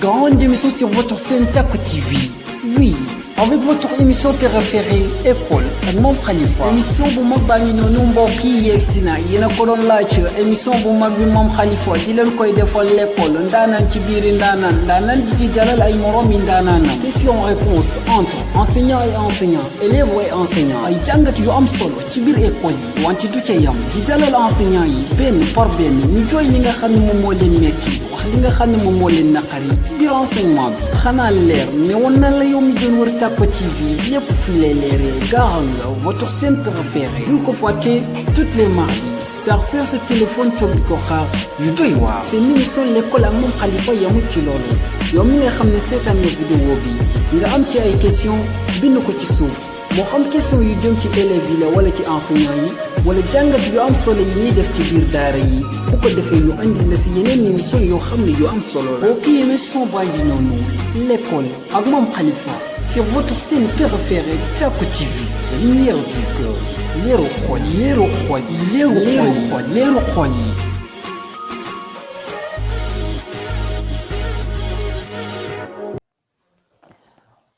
grande émission sur votre scène Taco TV. Oui, avec votre émission préférée, École ak Mame Khalifa. Émission bu mag baa ngi noonu mbokk yi yegsi na yéen a ko doon laaj émission bu mag bi Mame Khalifa di leen koy defal l'école ndaanaan ci biiri ndaanaan di ci dalal ay morom yi ndaanaanam. Question réponse entre enseignant et enseignant, élève et enseignant. Ay jàngat yu am solo ci biir école yi wante du ca yam di dalal enseignant yi benn par benn ñu jooy li nga xam ne moom moo leen metti wax li nga xam ne moom moo leen naqari ci biir enseignement bi xanaa leer ne woon na la yow mi doon wër Taco TV lépp fii lay leeree gaaral nga votre scène préférée bul ko fàtte toutes les mardis sarcel sa téléphone toog di ko xaar yu doy waar seen émission l'école ak Mame Khalifa yamul ci loolu yow mi nga xam ne seetaan na vidéo bi nga am ci ay question bind ko ci suuf moo xam question yu jëm ci élèves yi la wala ci enseignants yi wala jàngat yu am solo yi ñuy def ci biir daara yi bu ko defee ñu andi la si yeneen émission yoo xam ne yu am solo la kii émission baa ngi noonu l'école ak Mame Khalifa sur votre scène préférée Taco TV lumière du cœur leeru xol leeru xol yi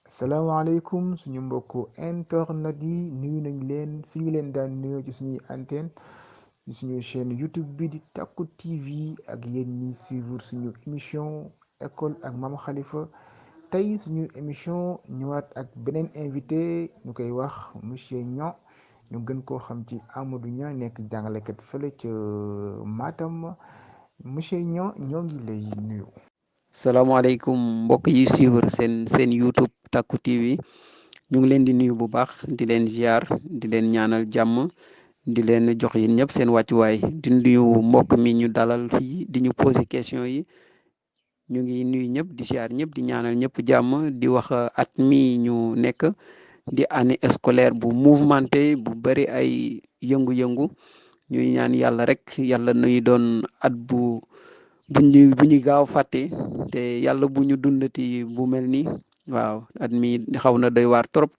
salaamaaleykum suñu mbokku internet yi nuyu nañ leen fi ñu leen daan nuyoo ci suñuy antenne ci suñu chaîne YouTube bi di Taco TV ak yéen ñi suivre suñu émission école ak Mame Khalifa tey suñu émission ñëwaat ak beneen invité ñu koy wax monsieur Niang ñu gën koo xam ci Amadou Niang nekk jàngalekat fële ca Matam monsieur Niang ñoo ngi lay nuyu. salaamaaleykum mbokk yi suivre seen YouTube Taco TV ñu ngi leen di nuyu bu baax di leen ziar di leen ñaanal jàmm di leen jox yéen ñëpp seen wàccuwaay di nuyu mbokk mi ñu dalal fii di ñu poser question yi ñu ngi nuyu ñëpp di ziar ñëpp di ñaanal ñëpp jàmm di wax at mi ñu nekk di année scolaire bu mouvementé bu bëri ay yëngu-yëngu ñuy ñaan yàlla rek yàlla nuy doon at bu ñu gaaw fàtte te yàlla bu ñu dundati bu mel ni waaw at mi xaw na doy waar trop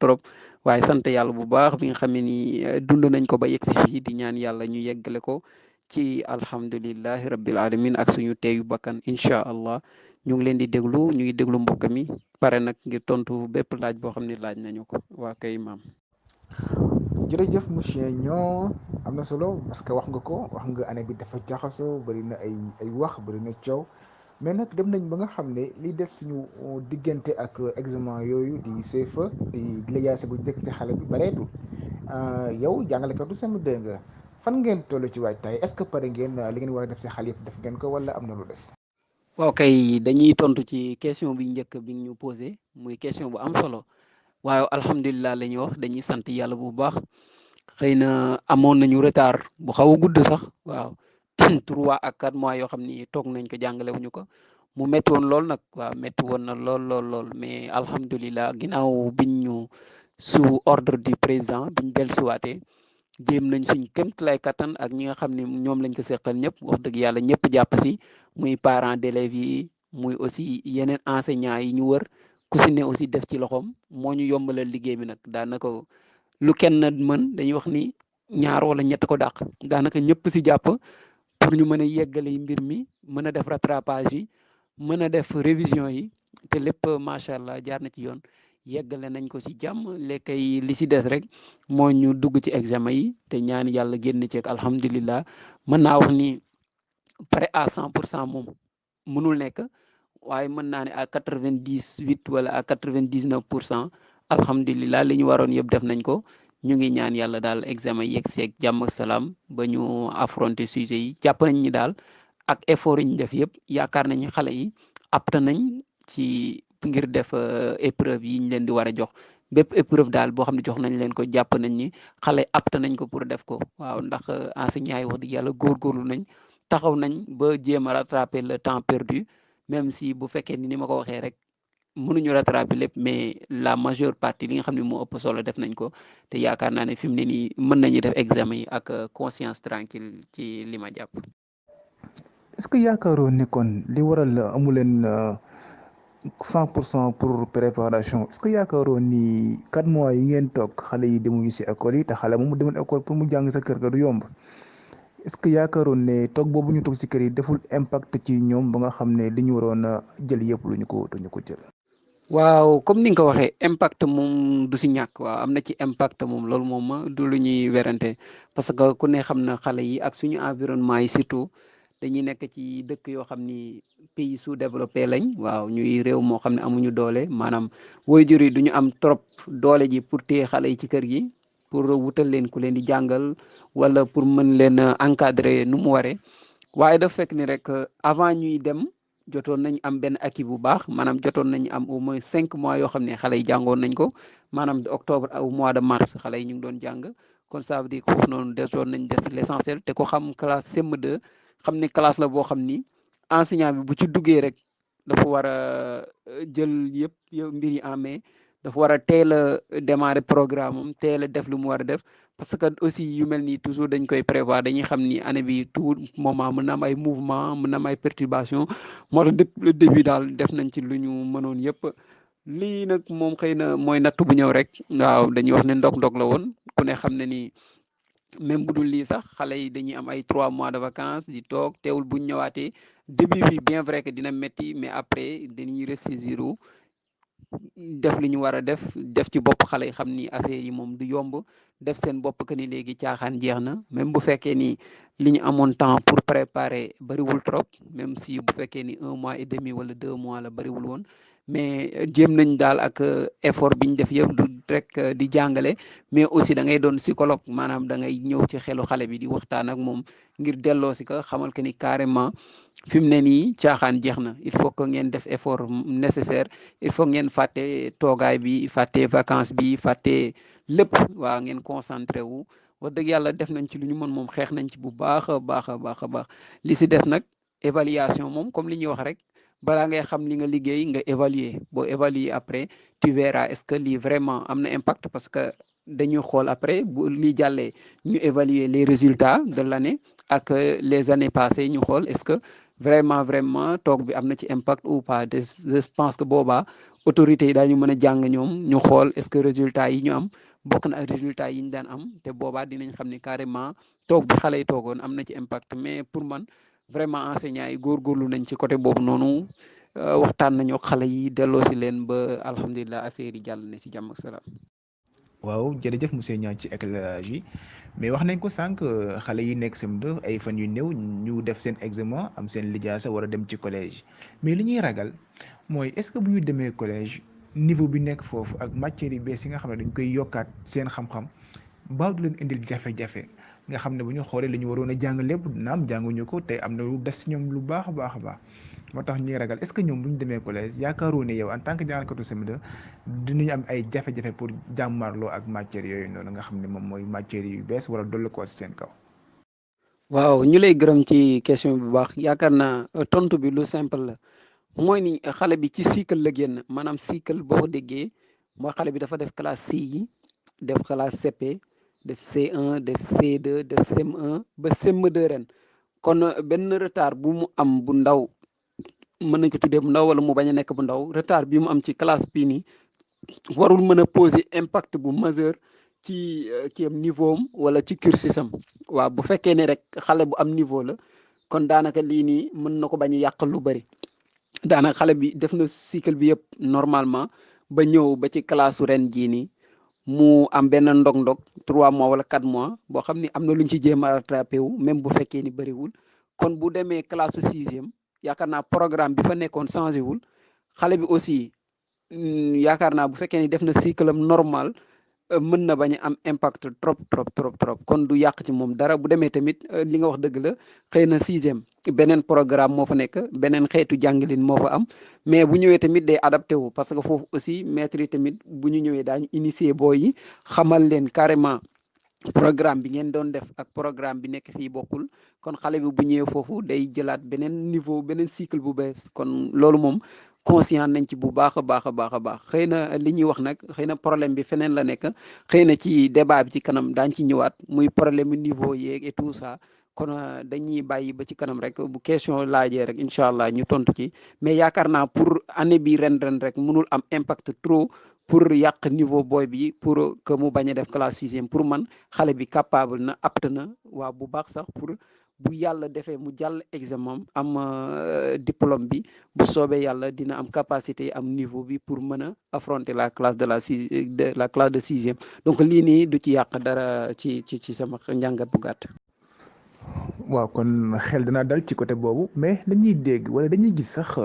waaye sant yàlla bu baax bi nga xam ne ni dund nañ ko ba yegg si fii di ñaan yàlla ñu yeggale ko ci alhamdulillahi rabbil alamin ak suñu teeyu bakkan incha allah ñu ngi leen di déglu ñu ngi déglu mbokk mi pare nag ngir tontu bépp laaj boo xam ne laaj nañu ko waa kay maam. jërëjëf monsieur Niang am na solo parce que wax nga année bi dafa jaxasoo bëri na ay wax bëri na coow mais nag dem nañ ba nga xam ne li des suñu diggante ak examen yooyu di CFEE di lijaasa bu njëkk ci xale bi bareetul yow jàngalekatu CM2 nga fan ngeen toll ci waajtaay est-ce que pare ngeen li ngeen war a def si xale yëpp def ngeen ko wala am na lu des. waaw kay dañuy tontu ci question bi njëkk bi ñu posé muy question bu am solo. waaye alhamdulilah la ñuy wax dañuy sant yàlla bu baax xëy na amoon nañu retard bu xaw a gudd sax waaw 3 ak 4 mois yoo xam ni toog nañ ko jàngale wuñu ko mu métti woon lool nag waaw métti woon na lool mais alhamdulilah ginnaaw biñ ñu sous ordre du président biñ dellusiwaatee jéem nañ suñ kémt lay kattan ak ñi nga xam ne ñoom lañ ko seqal ñëpp wax dëgg yàlla ñëpp jàpp si muy parents d'élèves yi muy aussi yeneen enseignants yi ñu wër. ku si ne aussi def ci loxoom moo ñu yombalal liggéey bi nag daanaka lu kenn mën dañuy wax ni ñaar wala ñett ko dàq daanaka ñëpp si jàpp pour ñu mën a yeggale mbir mi mën a def rattrapage yi mën a def révision yi te lépp macha allah jaar na ci yoon yeggale nañ ko si jàmm lékkay li si des rek moo ñu dugg ci examen yi te ñaan yàlla génn ci ak alhamdulillah mën naa wax ni pare à 100% moom mënul nekk. waaye mën naa ne à 98 wala à 99% alhamdulilah li ñu waroon yëpp def nañ ko ñu ngi ñaan yàlla daal examen yegg seeg jàmm ak salaam ba ñu affronter sujet yi jàpp nañ ñi daal ak effort yi ñu def yëpp yaakaar nañu xale yi apte nañ ci ngir def épreuve yi ñu leen di war a jox bépp épreuve daal boo xam ne jox nañ leen ko jàpp nañ ni xale apte nañ ko pour def ko waaw ndax enseignants yi wax dëgg yàlla góorgóorlu nañ taxaw nañ ba jéem a rattraper le temps perdu. même si bu fekkee ni ma ko waxee rek mënuñu rattraper lépp mais la majeure partie li nga xam ne moo ëpp solo def nañ ko te yaakaar naa ne fi mu ne nii mën nañu def examen yi ak conscience tranquille ci li ma jàpp. est-ce que yaakaaroon ni kon li waral amu leen 100% pour préparation est-ce que yaakaaroon ni 4 mois yi ngeen toog xale yi demuñu si école yi te xale moomu demul école pour mu jàng sa kër ga du yomb est-ce que yaakaaroon ne toog boobu ñu toog ci kër yi deful impact ci ñoom ba nga xam ne li ñu waroon a jël yëpp duñu ko jël. waaw comme ni nga ko waxee impact moom du si ñàkk waaw am na ci impact moom loolu moom du lu ñuy werante parce que ku ne xam na xale yi ak suñu environnement yi surtout dañuy nekk ci dëkk yoo xam ni pays sous-développé lañ waaw ñuy réew moo xam ne amuñu doole maanaam waajur yi duñu am trop doole ji pour téye xale yi ci kër gi pour wutal leen ku leen di jàngal wala pour mën leen encadrer nu mu waree waaye dafa fekk ni rek avant ñuy dem. jotoon nañ am benn acquis bu baax maanaam jotoon nañ am au moins 5 mois yoo xam ne xale yi jàngoon nañ ko maanaam de octobre au mois de mars xale yi ñu ngi doon jàng kon ça veut dire que foofu noonu desoon nañ des l'essentiel te ko xam classe CM2 xam ne classe la boo xam ni enseignant bi bu ci duggee rek dafa war a jël yëpp mbir yi en main dafa war a teel a démarrer programme am teel a def lu mu war a def parce que aussi yu mel nii toujours dañ koy prévoir dañuy xam ni année bi tout moment mën na am ay mouvement mën na am ay perturbation moo tax depuis le début daal def nañ ci lu ñu mënoon yëpp lii nag moom xëy na mooy natt bu ñëw rek waaw dañuy wax ne ndog-ndog la woon ku ne xam ne ni même bu dul lii sax xale yi dañuy am ay 3 mois de vacances di toog teewul buñ ñëwaatee début bi bien vrai que dina métti mais après dañuy ressaisir def li ñu war a def ci bopp xale yi xam ni affaire yi moom du yomb def seen bopp que ni léegi caaxaan jeex na même bu fekkee ni li ñu amoon temps pour préparer bariwul trop même si bu fekkee ni 1 mois et demi wala 2 mois la bariwul woon mais jéem nañ daal ak effort bi ñu def yëpp du rek di jàngale mais aussi da ngay doon psychologue maanaam da ngay ñëw ci xelu xale bi di waxtaan ak moom ngir delloo si ko xamal que ni carrément fi mu ne nii caaxaan jeex na il faut que ngeen def effort nécessaire il faut ngeen fàtte toogaay bi fàtte vacances bi fàtte lépp waaw ngeen concentré wu wax dëgg yàlla def nañ ci lu ñu mën moom xeex nañ ci bu baax a baax a baax a baax li si des nag évaluation moom comme li ñuy wax rek balaa ngay xam li nga liggéey nga évaluer boo évaluer après tu verras est-ce que lii vraiment am na impact parce que dañuy xool après bu lii jàllee ñu évaluer les résultats de l'année ak les années passées ñu xool est-ce que vraiment toog bi am na ci impact ou pas je pense que boobaa autorités yi daañu mën a jàng ñoom ñu xool est-ce que résultats yi ñu am bokk na ak résultats yi ñu daan am te boobaa dinañ xam ne carrément toog bi xale yi toogoon am na ci impact mais pour man vraiment enseignants yi góorgóorlu nañ ci côté boobu noonu waxtaan nañu ak xale yi delloo si leen ba alhamdulilah affaire yi jàll na si jàmm ak salaam. waaw jërëjëf monsieur Niang ci éclairage yi mais wax nañ ko sànq xale yi nekk CM2 ay fan yu néew ñu def seen examen am seen lijaasa war a dem ci collège mais li ñuy ragal mooy est-ce que bu ñu demee collège niveau bi nekk foofu ak matières yu bees yi nga xam ne dañ koy yokkaat seen xam-xam baaw du leen indil jafe-jafe nga xam ne bu ñu xoolee li ñu waroon a jàng lépp naam jànguñu ko te am na lu des ci ñoom lu baax a baax a baax moo tax ñuy ragal est-ce que ñoom bu ñu demee collège yaakaaroo ne yow en tant que jàngalkatu CM2 dinañu am ay jafe-jafe pour jàmmarloo ak matières yooyu noonu nga xam ne moom mooy matières yu bees wala dolli ko ci seen kaw. waaw ñu lay gërëm ci question bu baax yaakaar naa tontu bi lu simple la mooy ni xale bi ci cycle la génn maanaam cycle boo ko déggee mooy xale bi dafa def classe C yi def classe CP def C1 def C2 def CM1 ba CM2 ren kon benn retard bu mu am bu ndaw mën nañ ko tuddee bu ndaw wala mu bañ a nekk bu ndaw retard bi mu am ci classe bii nii warul mën a poser impact bu majeur ci am niveau am wala ci cursus am waaw bu fekkee ne rek xale bu am niveau la kon daanaka lii nii mën na ko bañ a yàq lu bari daanaka xale bi def na cycle bi yëpp normalement ba ñëw ba ci classe ren jii nii mu am benn ndog-ndog 3 mois wala 4 mois boo xam ni am na lu ñu ci jéem a rattrapé wu même bu fekkee ni bëriwul kon bu demee classe 6e yaakaar naa programme bi fa nekkoon changé wul xale bi aussi yaakaar naa bu fekkee ni def na cycle am normal mën na bañ a am impact trop kon du yàq ci moom dara bu demee tamit li nga wax dëgg la xëy na 6e beneen programme moo fa nekk beneen xeetu jàngalin moo fa am mais bu ñëwee tamit day adapté wu parce que foofu aussi maître yi tamit bu ñu ñëwee daañu initier booy yi xamal leen carrément programme bi ngeen doon def ak programme bi nekk fii bokkul kon xale bi bu ñëwee foofu day jëlaat beneen niveau beneen cycle bu bees kon loolu moom conscient nañ ci bu baax a baax xëy na li ñuy wax nag xëy na problème bi feneen la nekk xëy na ci débat bi ci kanam daañ ci ñëwaat muy problème niveau yeeg et tout ça kon dañuy bàyyi ba ci kanam rek bu question laajee rek incha allah ñu tontu ci mais yaakaar naa pour année bi ren rek mënul am impact trop pour yàq niveau boy bi pour que mu bañ a def classe 6e pour man xale bi capable na apte na waaw bu baax sax pour bu yàlla defee mu jàll examen am diplôme bi bu soobee yàlla dina am capacité am niveau bi pour mën a affronter la classe de la classe de 6e donc lii nii du ci yàq dara ci sama njàngat bu gàtt. waaw kon xel dana dal ci côté boobu mais dañuy dégg wala dañuy gis sax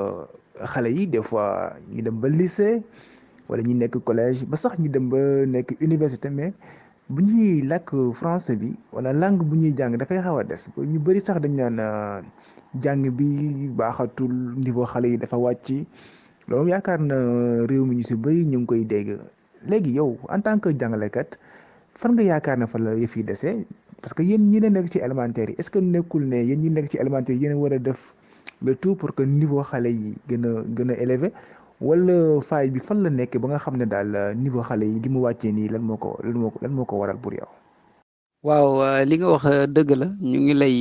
xale yi des fois ñu dem ba lycée wala ñu nekk collège ba sax ñu dem ba nekk université mais bu ñuy làkk français bi wala langue bu ñuy jàng dafay xaw a des ñu bëri sax dañ naan jàng bi baaxatul niveau xale yi dafa wàcc loolu yaakaar na réew mi ñu si bëri ñu ngi koy dégg léegi yow en tant que jàngalekat fan nga yaakaar na fa la yëf yi dese parce que yéen ñi ne nekk ci élémentaire yi est-ce que nekkul ne yéen ñi nekk ci élémentaire yi yéen a war a def le tout pour que niveau xale yi gën a élevé wala faay bi fan la nekk ba nga xam ne daal niveau xale yi li mu wàccee nii lan moo ko waral pour yow. waaw li nga wax dëgg la ñu ngi lay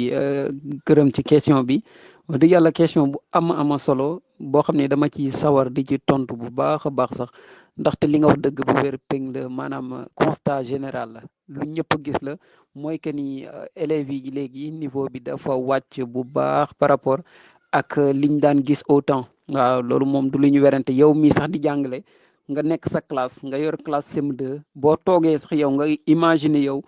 gërëm ci question bi wax dëgg yàlla question bu ama solo boo xam ne dama ci sawar di ci tontu bu baax a baax sax ndaxte li nga wax dëgg bu wér péng la maanaam constat général la lu ñëpp gis la mooy que ni élèves yi léegi niveau bi dafa wàcc bu baax par rapport ak liñ daan gis au temps waaw loolu moom du lu ñu werante yow mii sax di jàngale nga nekk sa classe nga yor classe CM2 boo toogee sax yow nga imaginer yow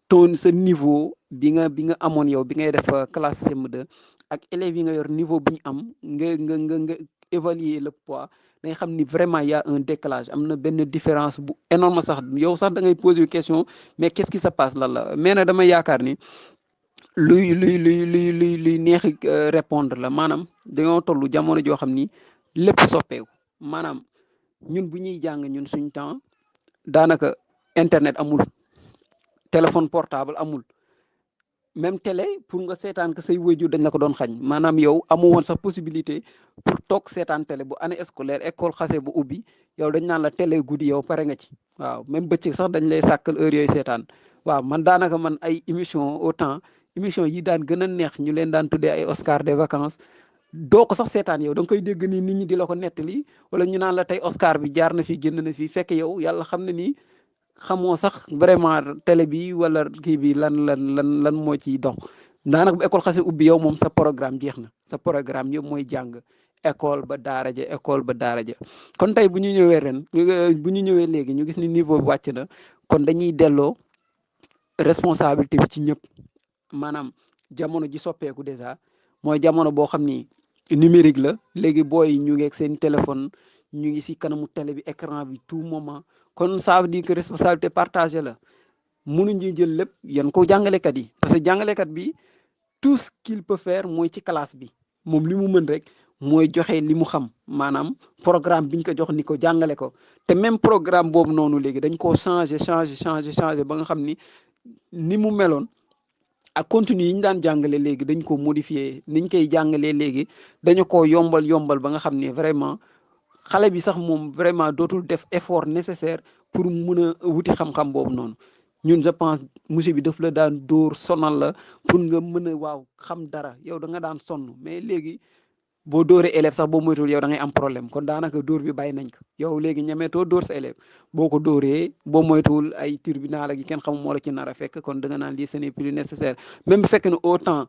ton sa niveau bi nga amoon yow bi ngay def classe CM2 ak élèves yi nga yor niveau bi ñu am nga évaluer le poids da nga xam ni vraiment y a un décalage am na benn différence bu énorme sax yow sax da ngay poser question mais qu'est-ce qui se passe lan la mais nag dama yaakaar ni luy neex répondre la maanaam dañoo toll jamono joo xam ni lépp soppeeku maanaam ñun bu ñuy jàng ñun suñ temps daanaka internet amul téléphone portable amul même télé pour nga seetaan que say waajur dañ la ko doon xañ maanaam yow amu woon sax possibilité pour toog seetaan télé bu année scolaire école xase bu ubbi yow dañ naan la télé guddi yow pare nga ci waaw même bëccëg sax dañ lay sàkkal heure yooyu seetaan waaw man daanaka man ay émission au temps émission yi daan gën a neex ñu leen daan tuddee ay Oscar des vacances doo ko sax seetaan yow da nga koy dégg nii nit ñi di la ko nettali wala ñu naan la tey Oscar bi jaar na fi génn na fi fekk yow yàlla xam ne nii xamoo sax vraiment télé bi wala kii bi lan moo ciy dox daanaka bu école xase ubbi yow moom sa programme jeex na sa programme yëpp mooy jàng école ba daara ja kon tey bu ñu ñëwee ren bu ñu ñëwee léegi ñu gis ni niveau bi wàcc na kon dañuy delloo responsabilité bi ci ñëpp maanaam jamono ji soppeeku déjà mooy jamono boo xam ni numérique la léegi booy ñu ngi ak seen téléphone ñu ngi si kanamu télé bi écran bi tout moment kon ça veut dire que responsabilité partagée la mënuñu jël lépp yan ko jàngalekat yi parce que jàngalekat bi tout ce qu'il peut faire mooy ci classe bi moom li mu mën rek mooy joxe li mu xam maanaam programme biñ ko jox ni ko jàngale ko te même programme boobu noonu léegi dañ koo changé ba nga xam ni mu meloon ak contenu yi ñu daan jàngale léegi dañ ko modifié niñ koy jàngalee léegi dañu ko yombal ba nga xam ne vraiment xale bi sax moom vraiment dootul def effort nécessaire pour mun a wuti xam-xam boobu noonu ñun je pense monsieur bi daf la daan dóor sonal la pour nga mën a waaw xam dara yow da nga daan sonn mais léegi boo dóoree élève sax boo moytuwul yow da ngay am problème kon daanaka dóor bi bàyyi nañ ko yow léegi ñemeetoo dóor sa élève boo ko dóoree boo moytuwul ay tribunal ak yi kenn xam moo la ci nar a fekk kon da nga naan lii ce n'est plus nécessaire même bu fekkee ne autant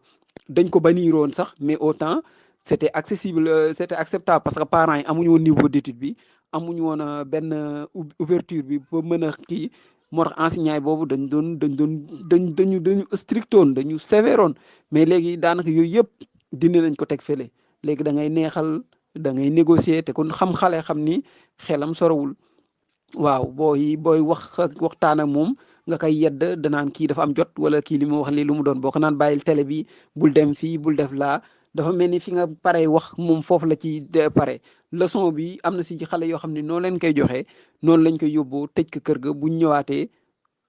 dañ ko baniroon sax mais autant c'était accessible c'était acceptable parce que parents yi amuñu woon niveau d'étude bi amuñu woon benn ouverture bi ba mën a kii moo tax enseignants yi boobu dañu strictoon dañu sévéroon mais léegi daanaka yooyu yëpp dindi nañ ko teg fële léegi da ngay neexal da ngay négocier te kon xam xale xam ni xelam sorowul waaw booy waxtaan ak moom nga koy yedd danaan kii dafa am jot wala kii li mu wax lii lu mu doon boo ko naan bàyyil télé bi bul dem fii bul def laa dafa mel ni fi nga pare wax moom foofu la ci pare leçon bi am na si xale yoo xam ne noonu leen koy joxee noonu lañ koy yóbboo tëj ko kër ga buñ ñëwaatee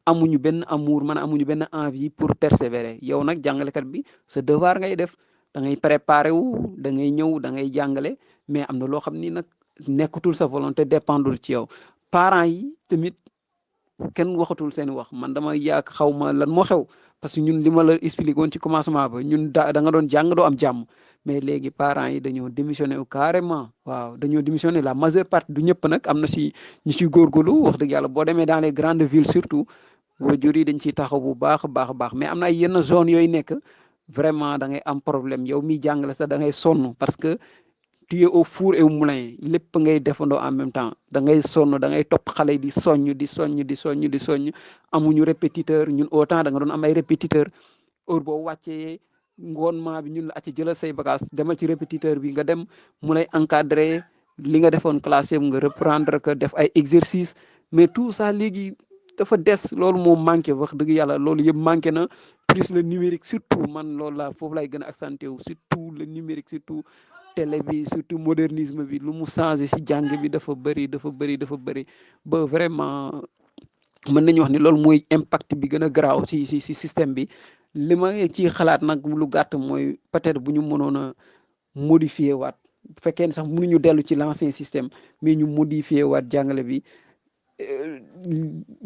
amuñu benn amour man amuñu benn envie pour persévérer yow nag jàngalekat bi sa devoir ngay def da ngay préparé wu da ngay ñëw da ngay jàngale mais am na loo xam ni nag nekkatul sa volonté dépendre ci yow parents yi tamit kenn waxatul seen wax man dama xaw ma lan moo xew parce que ñun li ma la expliqué woon ci commencement ba ñun da nga doon jàng doo am jàmm mais léegi parents yi dañoo démissionné wu carrément waaw dañoo démissionné la majeure partie du ñëpp nag am na si ñu ciy góorgóorlu wax dëgg yàlla boo demee dans les grandes villes surtout waajur yi dañ ciy taxaw bu baax a baax a baax mais am na ay yenn zone yooyu nekk vraiment da ngay am problème yow miy jàngale sax da ngay sonn parce que tu es au four et au moulin lépp ngay defandoo en même temps da ngay sonn da ngay topp xale yi di soññ di soññ di soññ di soññ amuñu répétiteur ñun autant da nga doon am ay répétiteur heure boo wàccee ngoonmaa bi ñun la acca jëlal say bagage demal ci répétiteur bi nga dem mu lay encadrer li nga defoon classe yëpp nga reprendre que def ay exercice mais tout ça léegi dafa des loolu moo manqué wax dëgg yàlla loolu yëpp manqué na plus le numérique surtout man loolu la foofu lay gën a accentué wu surtout le numérique surtout télé bi surtout modernisme bi lu mu changé si jàng bi dafa bëri ba vraiment mën nañu wax ni loolu mooy impact bi gën a garaaw si système bi li ma ci xalaat nag lu gàtt mooy peut-être bu ñu mënoon a modifier waat bu fekkee ne sax mënuñu dellu ci l'ancien système mais ñu modifier waat jàngale bi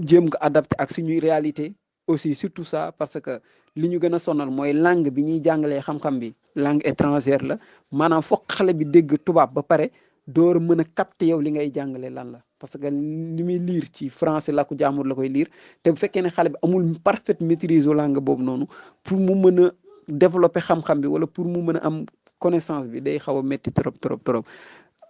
jéem ko adapté ak suñuy réalité aussi surtout ça parce que li ñu gën a sonal mooy langue bi ñuy jàngalee xam-xam bi langue étrangère la maanaam foog xale bi dégg tubaab ba pare door mën a capter yow li ngay jàngale lan la parce que li muy lire ci français làkku jàmbur la koy lire te bu fekkee ne xale bi amul parfaite maîtrise langue boobu noonu pour mu mën a développer xam-xam bi wala pour mu mën a am connaissance bi day xaw a métti trop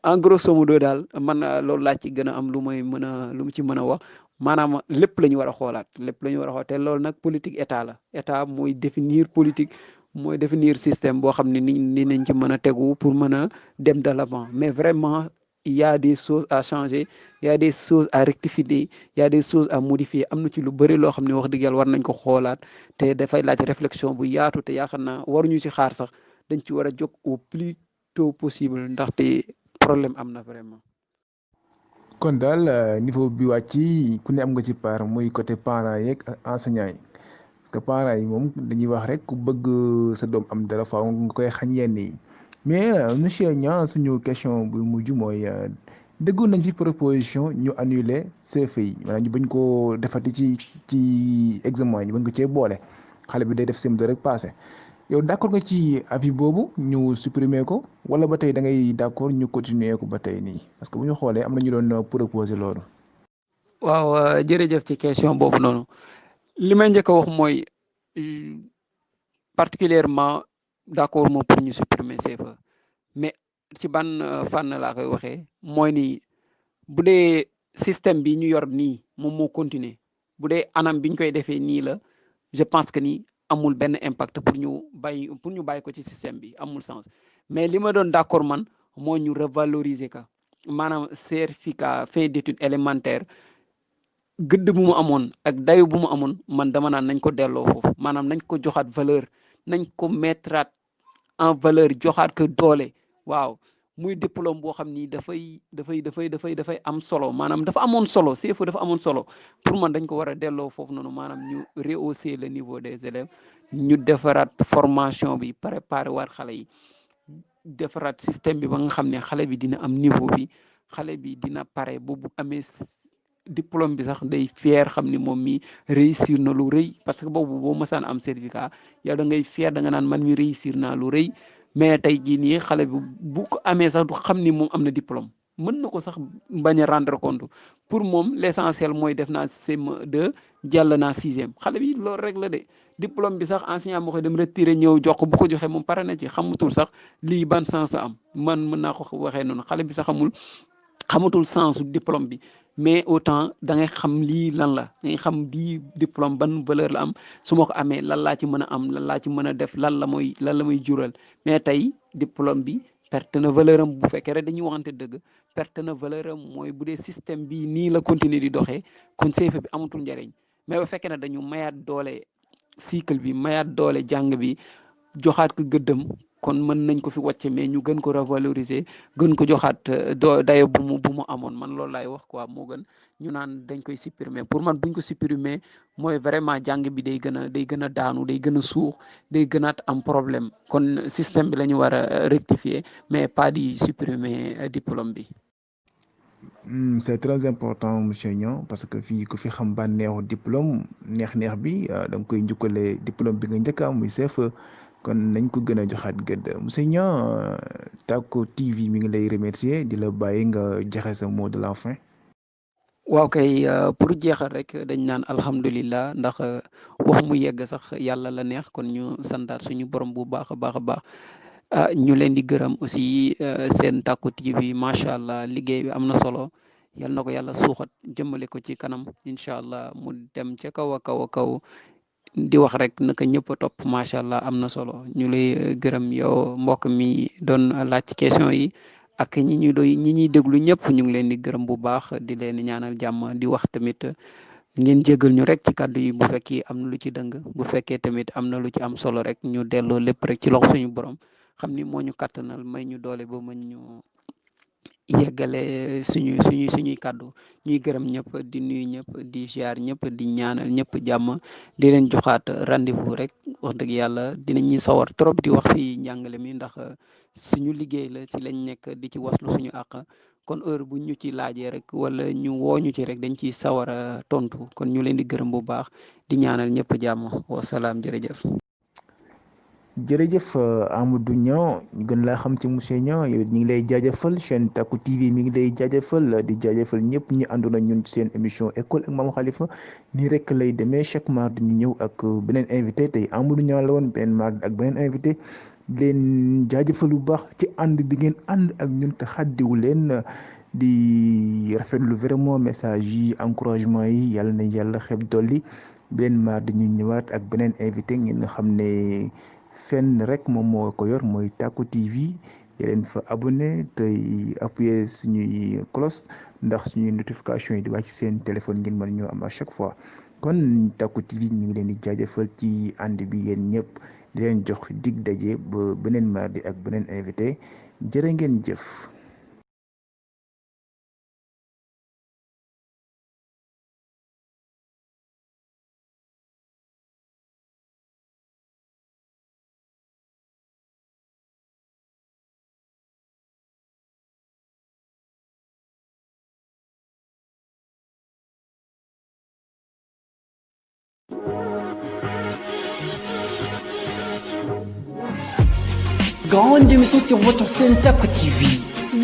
en grosso modo daal man loolu laa ci gën a am lu mu ci mën a wax maanaam lépp la ñu war a xoolaat lépp la ñu war a xool te loolu nag politique état la état mooy définir politique mooy définir système boo xam ne ni nañ ci mën a tegu pour mën a dem de l'avant mais vraiment il y a des choses à changer il y a des choses à rectifier il y a des choses à modifier am na ci lu bëri loo xam ne wax dëgg yàlla war nañ ko xoolaat te dafay laaj réflexion bu yaatu te yaakaar naa waruñu ci xaar sax dañ ci war a jóg au plus tôt possible ndaxte problème am na vraiment. kon daal niveau bi wàcc ku ne am nga ci part muy côté parents yeeg ak enseignants yi parce que parents yi moom dañuy wax rek ku bëgg sa doom am dara faaw nga koy xañ yenn yi mais monsieur Niang suñu question bu mujj mooy déggoon nañ ci proposition ñu annuler CFEE yi maanaam ñu bañ koo defati ci examen yi ñu bañ ko cee boole xale bi day def CM2 rek passé yow d'accord nga ci avis boobu ñu supprimer ko wala ba tey da ngay d'accord ñu continuer ko ba tey nii parce que bu ñu xoolee am na ñu doon proposer loolu. waaw jërëjëf ci question boobu noonu li may njëkk a wax mooy particulièrement d'accord moom pour ñu supprimer CFEE mais ci ban fànn laa koy waxee mooy ni bu dee système bi ñu yor nii moom moo continuer bu dee anam bi ñu koy defee nii la je pense que ni amul benn impact pour ñu bàyyi ko ci système bi amul sens mais li ma doon d'accord man moo ñu revaloriser ka maanaam certificat fin d'études élémentaires gëdd bu mu amoon ak dayo bu mu amoon man dama naan nañ ko delloo foofu maanaam nañ ko joxaat valeur nañ ko mettre en valeur joxaat ko doole waaw muy diplôme boo xam ni dafay am solo maanaam dafa amoon solo CFEE dafa amoon solo pour man dañ ko war a delloo foofu noonu maanaam ñu rehausser le niveau des élèves ñu defaraat formation bi préparer waat xale yi defaraat système bi ba nga xam ne xale bi dina am niveau bi xale bi dina pare bu amee diplôme bi sax day fier xam ni moom mi réussir na lu rëy parce que boobu boo mësaan am certificat yow da ngay fier da nga naan man mi réussir naa lu rëy mais tey jii nii xale bi bu ko amee sax du xam ni moom am na diplôme mën na ko sax bañ a rendre compte pour moom l'essentiel mooy def naa CM2 jàll naa 6e xale bi loolu rek la de diplôme bi sax enseignant moo koy dem retiré ñëw jox ko bu ko joxee moom pare na ci xamatul sax lii ban sens la am man mën naa ko waxee noonu xale bi sax xamatul sensu diplôme bi mais autant da ngay xam lii lan la da ngay xam bii diplôme ban valeur la am su ma ko amee lan laa ci mën a am lan laa ci mën a def lan la muy jural mais tey diplôme bi perte na valeur am bu fekkee rek dañuy waxante dëgg perte na valeur am mooy bu dee système bi nii la continuer di doxee kon CFEE bi amatul njariñ mais bu fekkee ne dañu mayaat doole cycle bi mayaat doole jàng bi joxaat ko gëddëm kon mën nañ ko fi wàcce mais ñu gën ko revaloriser gën ko joxaat dayo bu mu amoon man loolu laay wax quoi moo gën ñu naan dañ koy supprimer pour man buñ ko supprimer mooy vraiment jàng bi day gën a daanu day gën a suux day gënaat am problème kon système bi la ñu war a rectifier mais pas di supprimer diplôme bi. C'est très important monsieur Niang parce que fii ku fi xam bànneexu diplôme neex-neex bi da nga koy njukkale diplôme bi nga njëkk a am muy CFEE kon nañ ko gën a joxaat gëdd monsieur Niang Tacko TV mi ngi lay remercier di la bàyyi nga joxe sa mot de la fin. waaw kay pour jeexal rek dañ naan alhamdulillah ndax wax mu yegg sax yàlla la neex kon ñu santaat suñu borom bu baax a baax a baax ñu leen di gërëm aussi seen Tacko TV macha allah liggéey bi am na solo yal na ko yàlla suuxat jëmale ko ci kanam incha allah mu dem ca kaw a kaw a kaw di wax rek naka ñëpp a topp macha allah am na solo ñu lay gërëm yow mbokk mi doon laaj question yi. ak ñi ñuy déglu ñëpp ñu ngi leen di gërëm bu baax di leen ñaanal jàmm di wax tamit ngeen jégal ñu rek ci kàddu yi bu fekkee am na lu ci dëng bu fekkee tamit am na lu ci am solo rek ñu delloo lépp rek ci loxo suñu borom xam ni moo ñu kattanal may ñu doole ba mën ñu yeggale suñuy kàddu ñuy gërëm ñëpp di nuyu ñëpp di ziar ñëpp di ñaanal ñëpp jàmm di leen joxaat rendez-vous rek wax dëgg yàlla dinañuy sawar trop di wax fi njàngale mi ndax suñu liggéey la ci lañ nekk di ci waslu suñu àq kon heure bu ñu ci laajee rek wala ñu woo ñu ci rek dañ ciy sawar a tontu kon ñu leen di gërëm bu baax di ñaanal ñëpp jàmm wasalaam jërëjëf. jërëjëf Amadou Niang ñu gën laa xam ci monsieur Niang yow ñu ngi lay jaajëfal chaîne Tacko TV mi ngi lay jaajëfal di jaajëfal ñëpp ñi àndoon ak ñun seen émission école ak Mame Khalifa nii rek lay demee chaque mardi ñu ñëw ak beneen invité tey Amadou Niang la woon beneen mardi ak beneen invité di leen jaajëfal bu baax ci ànd bi ngeen ànd ak ñun te xàddiwu leen di rafetlu vraiment message yi encouragement yi yàlla na yàlla xeeb dolli beneen mardi ñu ñëwaat ak beneen invité ngeen xam ne. fenn rek moom moo ko yor mooy Tacko TV di leen fa abonné tey appuyer suñuy cloche ndax suñuy notification yi di wàcc seen téléphone ngeen mën ñoo am à chaque fois kon Tacko TV ñu ngi leen di jaajëfal ci ànd bi yéen ñëpp di leen jox dig daje ba beneen mardi ak beneen invité jërë ngeen jëf. Grande émission sur votre chaîne Tacko TV.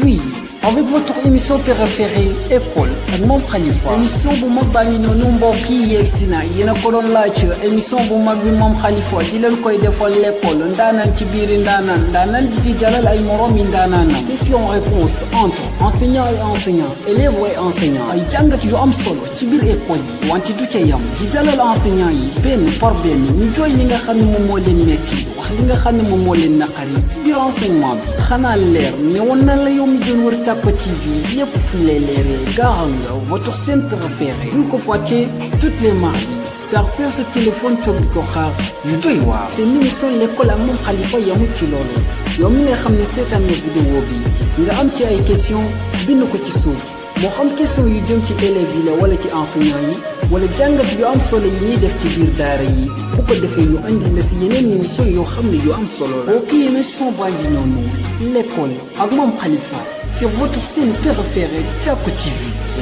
Oui, avec votre émission préférée, École ak Mame Khalifa. émission bu mag baa ngi noonu mbokk yi yegg si na yéen a ko doon laaj émission bu mag bi Mame Khalifa di leen koy defal l'école ndaanaan ci biir ndaanaan di ci dalal ay morom yi ndaanaanam. question réponse entre enseignant et enseignant, élève et enseignant. ay jàngat yu am solo ci biir école yi wante du ca yam di dalal enseignant yi benn par benn ñu jooy li nga xam ne moom moo leen metti wax li nga xam ne moom moo leen naqari biir enseignement bi xanaa leer ne woon na la yow mi doon wër Tacko TV lépp fi lay leeree gaaral nga votre chaîne préférée bul ko fàtte toutes les mardis chargé sa téléphone toog di ko xaar yu doy waar seen émission l'école ak Mame Khalifa yamul ci loolu yow mi nga xam ne seetaan nga vidéo bi nga am ci ay question bind ko ci suuf moo xam question yu jëm ci élèves yi la wala ci enseignants yi wala jàngat yu am solo yi ñuy def ci biir daara yi bu ko defee ñu andi la si yeneen émission yoo xam ne yu am solo la. ok émission baa ngi noonu l'école ak Mame Khalifa c'est votre chaîne préférée Tacko TV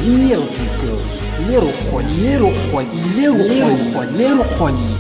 lumière du cœur leeru xol leeru xol leeru xol leeru xol yi